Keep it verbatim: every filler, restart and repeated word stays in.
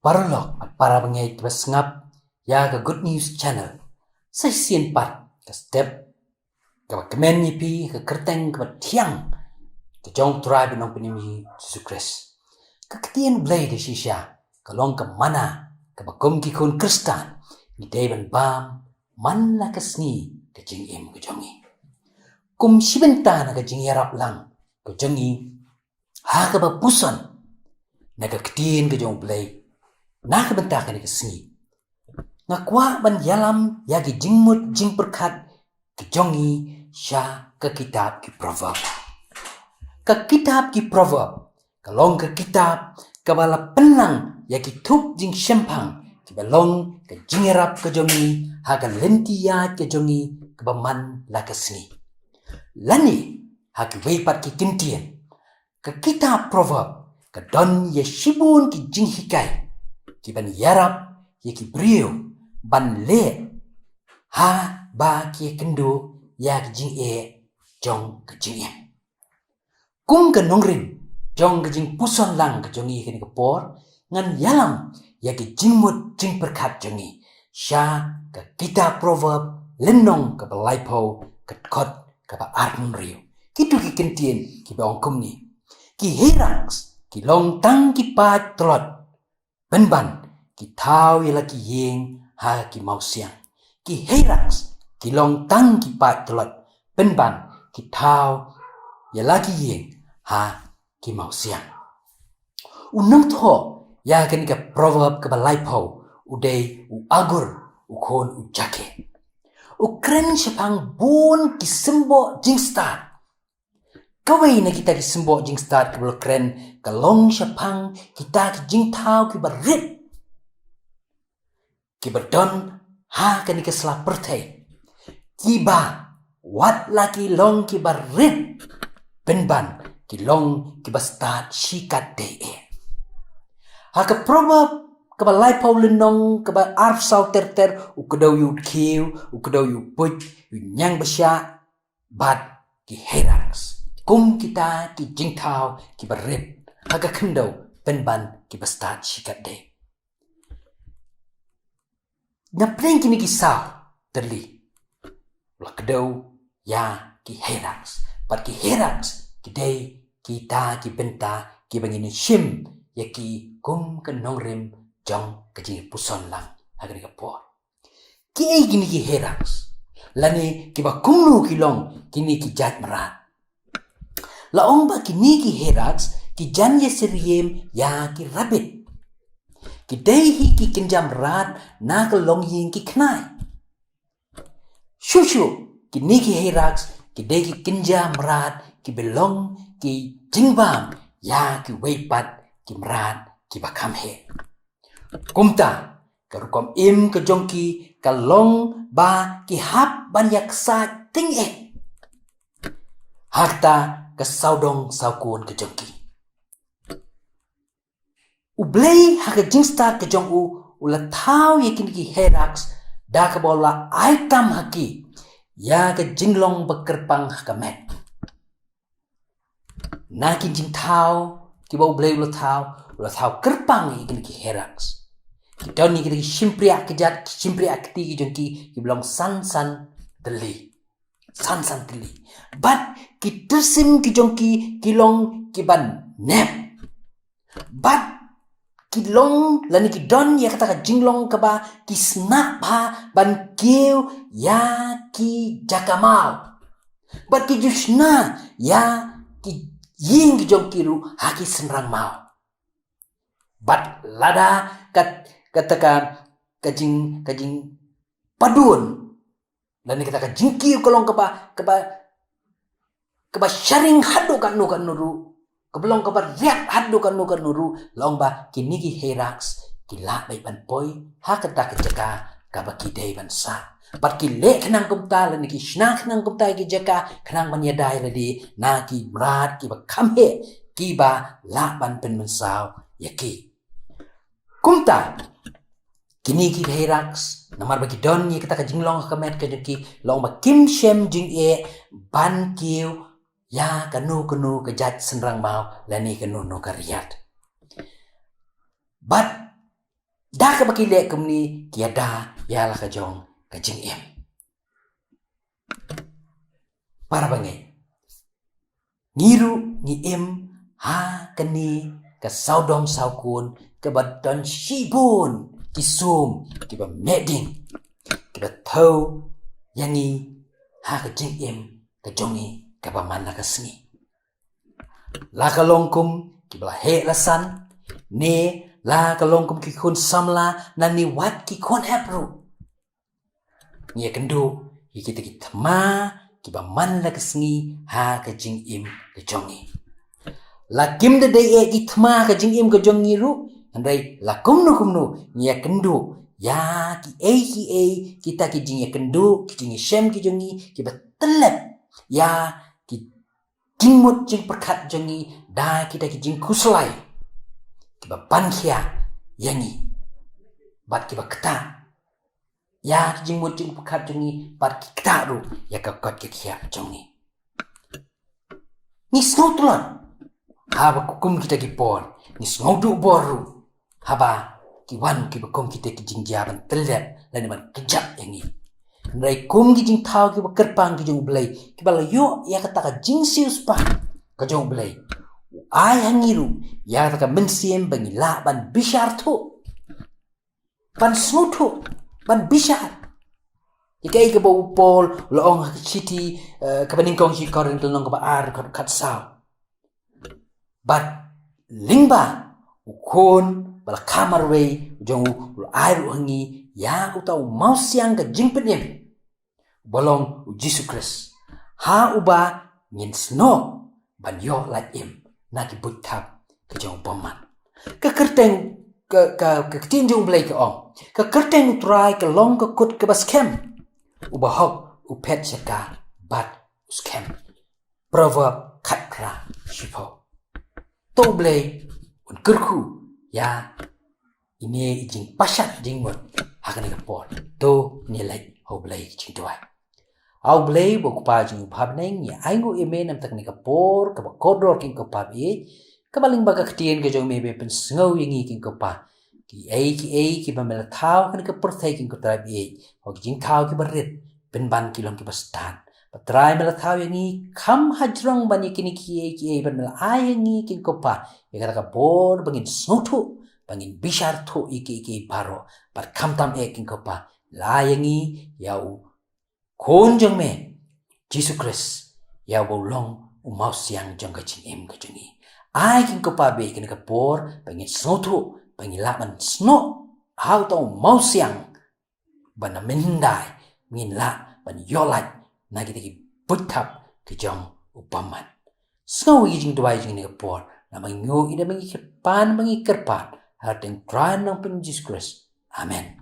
Paralok, para bangeit ba sngap ïa ka Good News Channel. Sa shisien pat ka step kaba kmen ïa phi ka kyrteng kaba thiang ka jong Trai ba nongpynim Jisu Khrist. Ka ktien Blei da shisha ka long ka manna kaba kum ki khun Khristan ngi dei ban bam man la ka sngi ka jingim ka jong ngi. Kum shi bynta na ka jingïarap lang ka jong ngi ha kaba puson na ka ktien ka jong Blei na ka bynta kane ka sngi. Nga kwah ban ïalam ïa ki jingmut jingpyrkhat ki jong ngi sha ka kitab ki Proverb. Ka kitab ki Proverb ka long ka kitab kaba la pynlang ïa ki thup jingshemphang kiba long ka jingïarap ka jong ngi ha ka lynti ïaid ka jong ngi kaba man la ka sngi. Lane ha kiwei pat ki kyntien, ka kitab Proverb ka don ïa shibun ki jinghikai kiban ïarap ïa ki briew ban leh ha ba ki kynduh ïa ki jingeh jong ka jingim. Kum ka nongrim jong ka jingpuson lang ka jong ngi kane ka por, ngan ïalam ïa ki jingmut jingpyrkhat jong ngi sha ka kitab Proverb lynnong kaba laiphew ka dkhot kaba arphew. Kito ki kyntien kiba ong kumne: Ki hayraks ki long tang ki paid tlot, pynban ki thaw ïa la ki ïing ha ki mawsiang. Ki hayraks ki long tang ki paid tlot, pynban ki thaw ïa la ki ïing ha ki mawsiang. U nongthoh ïa kane ka Proverb kaba laiphew u dei u Agur, u khun u Jakeh. U kren shaphang bun ki symboh jingstad. Kawei na kita ki symboh jingstad kaba u la kren ka long shaphang kita ki jingthaw kiba rit kiba don ha kane ka sla pyrthei, kiba wat la ki long kiba rit, pynban ki long kiba stad shikatdei eh. Ha ka Proverb kaba laiphew lynnong kaba arphew saw ter ter, u kdew ïa u dkhiew, u kdew ïa u puit, u ñiangbashah, bad ki hayraks kum kita ki jingthaw kiba rit ha ka khyndew, pynban kiba stad shikatdei. Na pdeng kine ki saw tylli u la kdew ïa ki hayraks. Bad ki hayraks ki dei kita ki bynta kiba ngin ïa shim ïa ki kum ka nongrim jong ka jingpuson lang ha kane ka por. Kiei kine ki hayraks? Lane kiba kumno ki long kine ki jait mrad? La ong ba kine ki hayraks ki jan ïasyriem ïa ki rabbit. Ki dei hi ki kynja mrad na ka longïing ki khnai. Shuh shuh kine ki hayraks ki dei ki kynja mrad kiba long ki jingbam ïa kiwei pat ki mrad kiba kham heh. Kumta ka rukom im ka jong ki ka long ba ki hap ban ïaksaid tyngeh ha kata ka sawdong sawkun ka jong ki. U Blei ha ka jingstad ka jong u, u la thaw ïa kine ki hayraks da kaba u la ai tam ha ki ïa ka jinglong ba kyrpang ha ka met. Na ki jingthaw kiba U Blei u la thaw, u la thaw kyrpang ïa kine ki hayraks. Ki don ïa kine ki shympriah kjat, ki shympriah kti ki jong ki, kiba long san san tylli. San san tylli. Bad ki tyrsim ki jong ki, ki long kiban nep. Bad ki long lane ki don ïa kata ka jinglong kaba ki sngap ha ban kiew ïa ki jaka maw. Bad ki ju shna ïa ki ïing ki jong ki ruh ha ki synrang maw. Bad lada kat, kata ka, ka jing, ka jingpadun lane kata ka jingkiew ka long kaba, kaba, kaba sharing haduh katno katno ruh, kaba long kaba riat haduh katno katno ruh, la ong ba kine ki hayraks ki lah beit ban poi ha kata ka jaka kaba ki dei ban sah. Bad ki leh khnang kumta lane ki shna khnang kumta ïa ki jaka khnang ban ïada ïalade na ki mrad kiba kham heh kiba lah ban pynmynsaw ïa ki. Kumta kine ki hayraks, namar ba ki don ïa kata ka jinglong ha ka met ka jong ki, la ong ba kim shem jingeh ban kiew ïa kano kano ka jait synrang maw lane kano kano ka riat. Bad da kaba ki leh kumne ki ïada ïa la ka jong ka jingim. Para bangeit, ngi ruh ngi im ha kane ka sawdong sawkun kaba don shibun ki sum kiba meh ding, kiba thew ïa ngi ha ka jingim ka jong ngi kaba man la ka sngi. La ka long kum kiba la heh la san, ne la ka long kum ki khun samla, ne wat ki khun hep ruh. Ngi ïakynduh ïa kita ki thma kiba man la ka sngi ha ka jingim ka jong ngi. La kim da dei eh ki thma ka jingim ka jong ngi ruh, hynrei la kumno kumno ngi ïakynduh ïa kiei kiei kita ki jingïakynduh, ki jingïashem ki jong ngi kiba tyllep ïa ki jingmut jingpyrkhat jong ngi da kita ki jingkhuslai kiba ban khia ïa ngi bad kiba ktah ïa ki jingmut jingpyrkhat jong ngi bad ki ktah ruh ïa ka koit ka khiah jong ngi. Ngi sngew tlot haba kum kita ki por, ngi sngew duh bor ruh haba ki wan kiba kum kita ki jingjia ban tyllep lane ban kjat ïa ngi. Hynrei kum ki jingthaw kiba kyrpang ki jong U Blei kiba la ïoh ïa kata ka jingsiewspah ka jong U Blei, u ai ha ngi ruh ïa kata ka mynsiem ba ngi lah ban bishar thuh, ban sngewthuh, ban bishar. Ïa kaei kaba u Paul u la ong ha ka shithi, eh, kaba nyngkong sha ki Korinth lynnong kaba ar, dkhot khatsaw. Bad lyngba u Khun ba la kha marwei u jong u, u la ai ruh ha ngi ïa uta u mawsiang ka jingpynim uba long U Jisu Khrist, ha uba ngin snoh ban ïoh lait im na ki buit thap ka jong u bymman. Ka kyrteng, ka, ka, ka ktien jong U Blei ka ong, ka kyrteng U Trai ka long ka kut kaba skhem, u bahok u phet sha ka bad u skhem. Proverb khatphra shiphew. To U Blei un kyrkhu ïa ine i jingpashat jingmut ha kane ka por. To ngin leit ha U Blei ka jingduwai. A U Blei ba u Kpa jong ngi uba ha bneng, ngi ainguh ïa me namar kane ka por kaba kordor, ko Kpa ba ïeit, kaba lyngba ka ktien ka jong me ba pynsngew ïa ngi, ko Kpa, kiei kiei kiba me la thaw ha kane ka pyrthei, ko Trai ba ïeit, ha ki jingthaw kiba rit, pynban ki long kiba stad. Bad Trai, me la thaw ïa ngi kham hajrong ban ïa kine kiei kiei, bad me la ai ïa ngi, ko Kpa, ïa kata ka bor ba ngin sngewthuh, ba ngin bishar thuh ïa kiei kiei baroh. Bad khamtam eh, ko Kpa, la ai ïa ngi ïa u Khun jong me, Jisu Khrist, ïa uba u long u mawsiang jong ka jingim ka jong ngi. Ai, ko Kpa, ba ïa kane ka por ba ngin sngewthuh, ba ngin lah ban snoh ha uta u mawsiang, ba na mynhyndai ngin lah ban ïoh lait na kita ki buit thap ka jong u bymman. Sngew ïa ki jingduwai jong ngi ha kane ka por, namar ngi ainguh, ïa ba ngi kyrpad, ba ngi kyrpad ha ka kyrteng Trai Nongpynim Jisu Khrist. Amen.